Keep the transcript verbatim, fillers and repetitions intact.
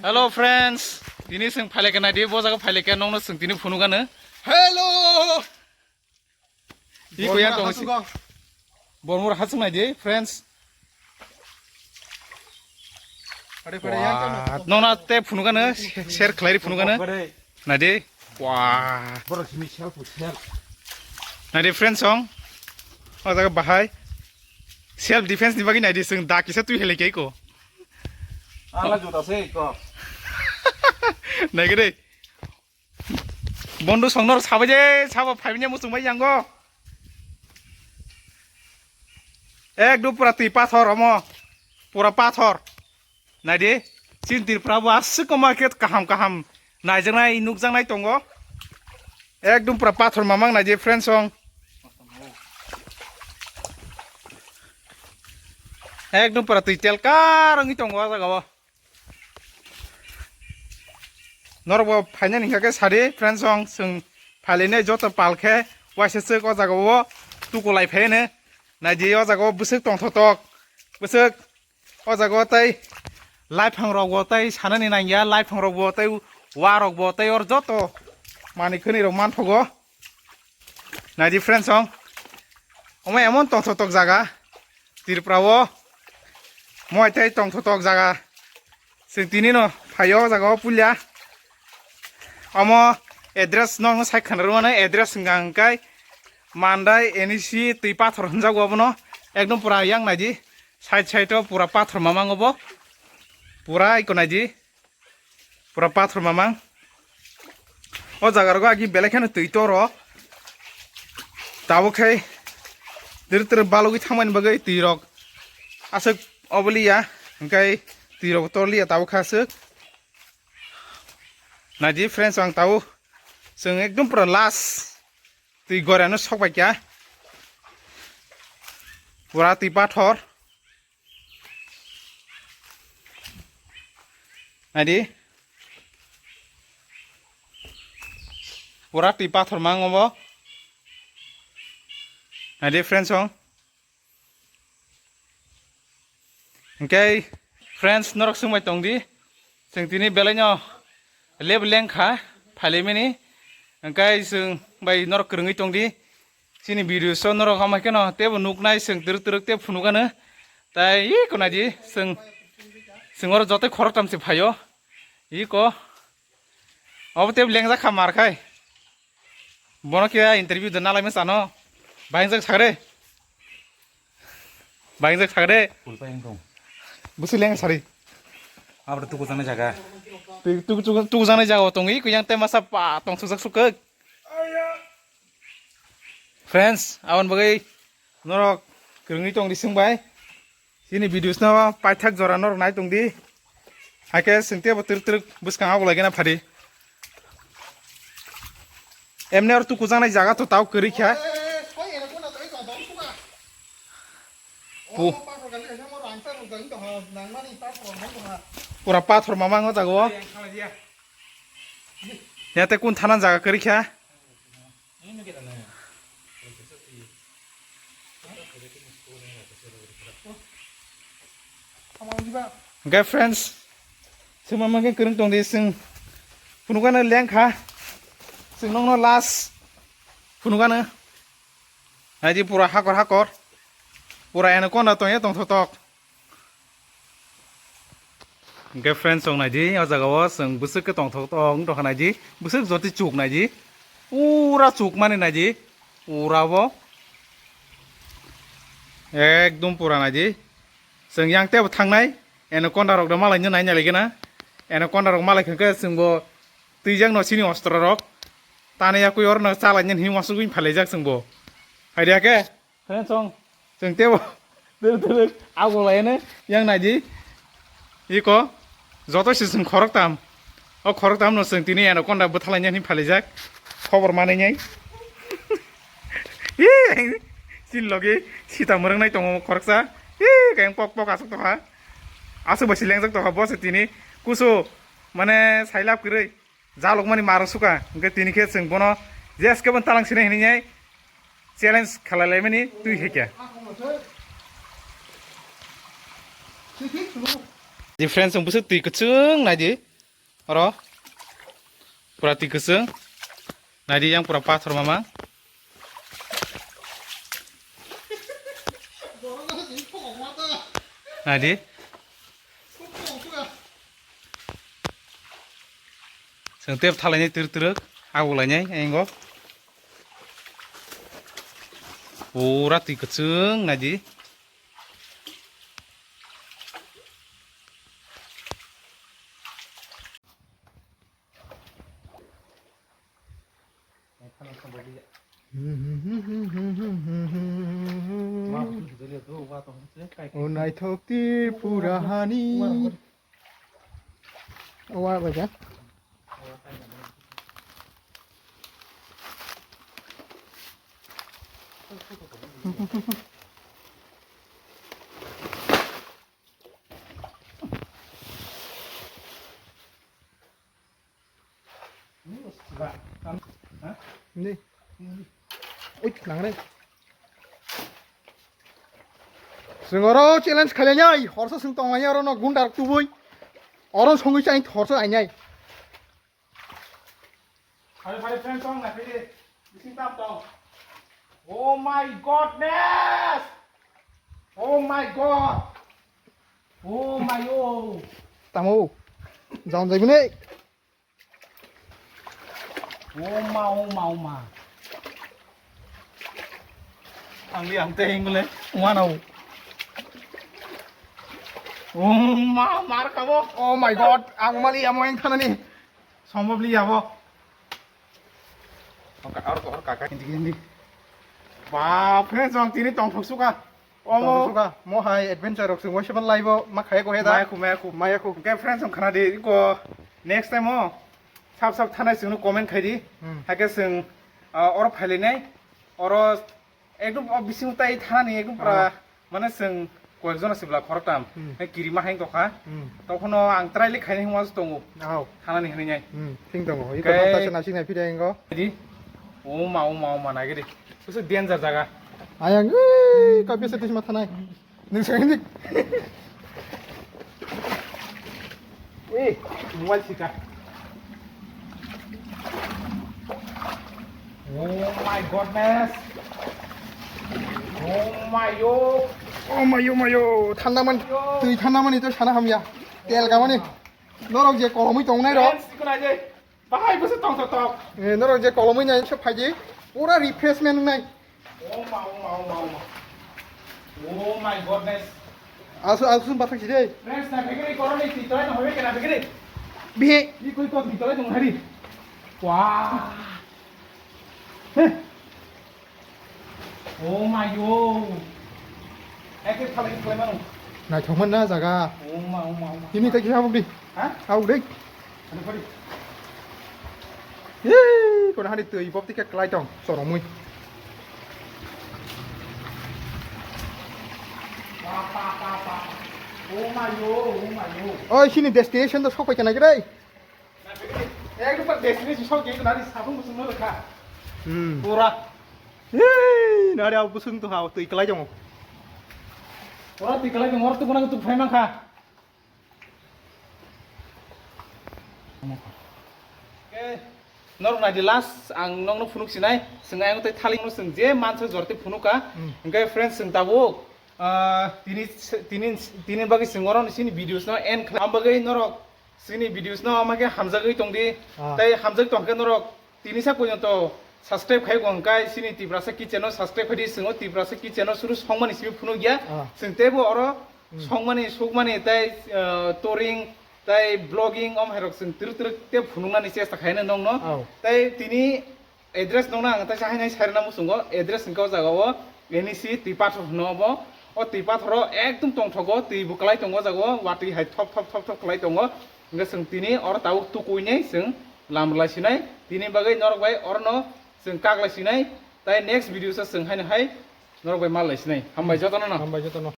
Hello friends, tini chwng phailai khe naidi, bo jaga phailai khe nokno chwng tini phunukgano. Hello! Iko yang tong si. Bormura hachwk naidi friends. Pare, pare, yang tong. Wah, nokna te phunukgano, share khlai phunukgano. Naidi. Wah. Borok simi self, self. Naidi friends song. O jaga bahai. Self defense ni bagwi naidi, chwng da kisa twi helai khe iko. Ala juta se iko. Naigede. Bondu songno sabaje, sabo phaibini muchung bai yango. Ekdom pura twi pathor omo. Pura pathor. Naidi, chini Tripura bo aswk koma khe kaham kaham naijaknai, nukjaknai tongo. Ekdom pura pathor mamang naidi, friends song. Ekdom pura twi telkar wngwi tongo o jaga o. Norok bo phainani hingkha khe sadi, friends song, chwng phailainai joto pal khe waisa swk o jaga o tukulai phaiano. Naidi o jaga o bwswk tongthotok, bwswk. O jaga o tei laiphangrok bo tei sanani nangya, laiphangrok bo tei warok bo tei or joto manwi khwnwi rok manthogo. Naidi friends song, omo emon tongthotok jaga Tripura o, moi tei tongthotok jaga. Chwng tini no phaio o jaga o puila. Omo address no sai khna rwmani, address hwnka hwnkhe Mandai N E C twi pathor hwnjago abono. Ekdom pura yang naidi. Side side o pura pathor mamang obo. Pura iko naidi. Pura pathor mamang. O jaga rogo agi belai kheno twi toro. Tabuk khai diri diri balugwi thangmani bagwi twi rok aswk obo liya. Hwnkhe twi rok tor liya tabuk kha aswk. Naidi friends, ang tau chwng ekdom pura last twi gorano sok bai kha. Pura twi pathor. Naidi. Pura twi pathor mang obo. Naidi friends song. Hwnkhe friends, norok swngbai tongdi, chwng tini belaino leb lengkha phailaimani, hwnkhe chwng bai norok kwrwngwi tongdi. Chini video so norok hamai kheno teibo nuknai, chwng twrwk twrwk tei phunukgano. Tai iko naidi, chwng, chwng oro joto khoroktham se phaio. Iko obo teibo lengjak kha mar khai. Bono khe interview da nalai masa no. Baingjak sagre. Baingjak sagre. Ulpa yang dong. Busi leng sari. Abra tuku jana jaga. Tu, tu, tu, tuku jana jaga tongi, ku yang tema sa pa tong sujak sukak. Friends, awan bagai norok kerengni tong di sing bai. Chini videos no paithak jora norok nai tong di. Haikhe chwng teibo twrwk twrwk bwskang abo lagina phadi. Emne or tukujaknai jaga to tau kwrwi kha. Pu-, pura pathor mamang o jaga o. Yate kun thanan jaga kwrwi kha. Hwnkhe friends, swngma mangkhe kwrwng tongdi, chwng phunukgano lengkha, chwng nokno last phunukgano. Naidi pura hakor hakor, pura anaconda tongya tongthotok. Hwnkhe friends, chwng naidi, o jaga o chwng bwswk khe tongthok tong tongkha naidi, bwswk jotoi chuk naidi, pura chuk mani naidi, pura bo ekdom pura naidi. Chwng yang tebo thangnai, anaconda rok do malai no nai nai lagi na, anaconda rok malai khe chwng bo twijak no chini ostro rok, tani yakui oro no chalai nani hinwi uansuk wng phalaijak chwng bo. Hai dia khe? Friends song, chwng tebo dwrwk dwrwk abo laino yang naidi. Iko joto se chwng khoroktham. O khoroktham no chwng tini anaconda bwthalaina hinwi phalaijak. Khobor manwi nai. Ee, chini logi sita mwrwknai tongo khoroksa. Ee, kayang pok pok aswk tongkha. Aswk bai se lengjak tongkha bo se tini kusu mane sailab kwrwi. Jalokmani maro suka, hwnkhe tini khe chwng bono jeskhe bono talang sinai hinwi challenge khalai laimani twi hai khe. Di friends, chwng bwswk twi kwchwng naidi, Oro pura twi kwchwng. Naidi yang pura pathor mamang. Naidi. Chwng tep thalainai twrwk twrwk, abo lainai, engo. Pura twi kwchwng, naidi. O naithok Tripura hani. O wa bai ja. Ni. Ui, nang re. Chwng oro challenge khailai nai, horsa chwng tong lai oro no gunda rok tubui. Oro songwi chai horsa ai nai. Phari phari friend tong na phiri. Bising tam tong. Oh my godness! Oh my god! Oh my oh! Tamo. Jaun jai bini. Oh ma, oh ma, oh ma. Ang di ang teh ingule. Wano. Oh ma, mar kabo. Oh my god. Ang mali amo yang thanani. Sombhob li abo. Or, or, or, kaka. Hindi, hindi. Bap re, jong tini tongthok suka. Omo. Tongthok suka. Mo hai adventure rok sungoi seban laibo, ma khaya ko heda. Maya khu, maya khu. Maya khu. Hwnkhe friends, wng khna di, ko next time o sap sap thanai chwngno comment khai di. Hmm. Haikhe chwng, ah, oro phailainai, oro ekdom o bising tai thanani ekdom pura. Ah. Mane chwng koyek jona sibla khoroktam. Hmm. Hai kirima hai tongkha. Hmm. Tokhono ang try le khaini hwnma se tongo. Aho. Thanani hwnwi nai. Hmm. Thing tongo. Iko. Khe tokta se nasing nai phide ingo. Di. Oma, oma, oma nagiri. Kusu danger jaga. Ayang, ei, kapi se tisma thanai. Nung sa hindi. Wih, mobile sika. Oh my godness. Oh my yo. Oh my yo, my yo. Thanda man. Yo. Twi thanda mani to sana hamya. Tel ka mani. Norok je kolomwi tongnai rok. Friends, ikuna je. Bahai bwswk tongthok tok. Eh, norok je kolomwi nai se phaidi, pura refreshment wngnai. Oh ma, oh ma, oh ma, oh ma. Oh my godness. Asu, asu bathang si dei. Friends, na begini koroni titolai no hobe kena begini. Bihe. Ni koi ko titolai no hari. Wah. Heh. Oh my yo. Eke thalai thalai mano. Naithokmani na jaga. Oh ma, oh ma, oh ma. Ini tei kisa bukdi. Ha? Au dei. Ano pari. Yee, kono hani twi bob tike klai tong, choromwi. Pa, pa, pa, pa. Oh my yo, oh my yo. Oi, sini destination to sokpai kana gre. Ekdom destination sok gate nari sabung busung no lekha. Hmm. Pura. Hei, nari abu busung tu hao twi kalai jongo. Pura twi kalai jongo, tu kuna tu phai mangkha. Oke. Nor nai di last ang nong no phunuk sinai, sing ayang tei thaling no sing je mansa jorti phunuka. Hmm. Engkai friends sing tabuk. Ah, tini, tini, tini bagwi chwng oro sini videos no end khlai. Ang bagwi norok sini videos no ama khe hamjagwi tongdi. Ah. Tei hamjagwi tongkhe norok tini sak porjonto subscribe khai wngkha sini Tiprasa Kitchen no subscribe khai di. Chwng o Tiprasa Kitchen no suru songmani simi phunuk ya. Ah. Chwng teibo oro hmm songmani sukmani tei, ah, touring tei vlogging om hai rok chwng twrwk twrwk te phunuknani chesta khaino nongno. Oh. Tei tini address nongno ang taisa haino sai rwna muchungo, address hwnkhe o jaga o N E C twi pathor hwno obo. O twi pathoro ekdom tongthogo, twi bo kwlai tongo o jaga o, watwi hai thop thop thop thop kwlai tongo. Hwnkhe chwng tini oro tabuk tukuinai chwng lam rwlai sinai, tini bagwi norok bai orono chwng kak lai sinai, tai next video o chwng haino hai norok bai mal lai sinai. Hambai jotono no. Hambai jotono.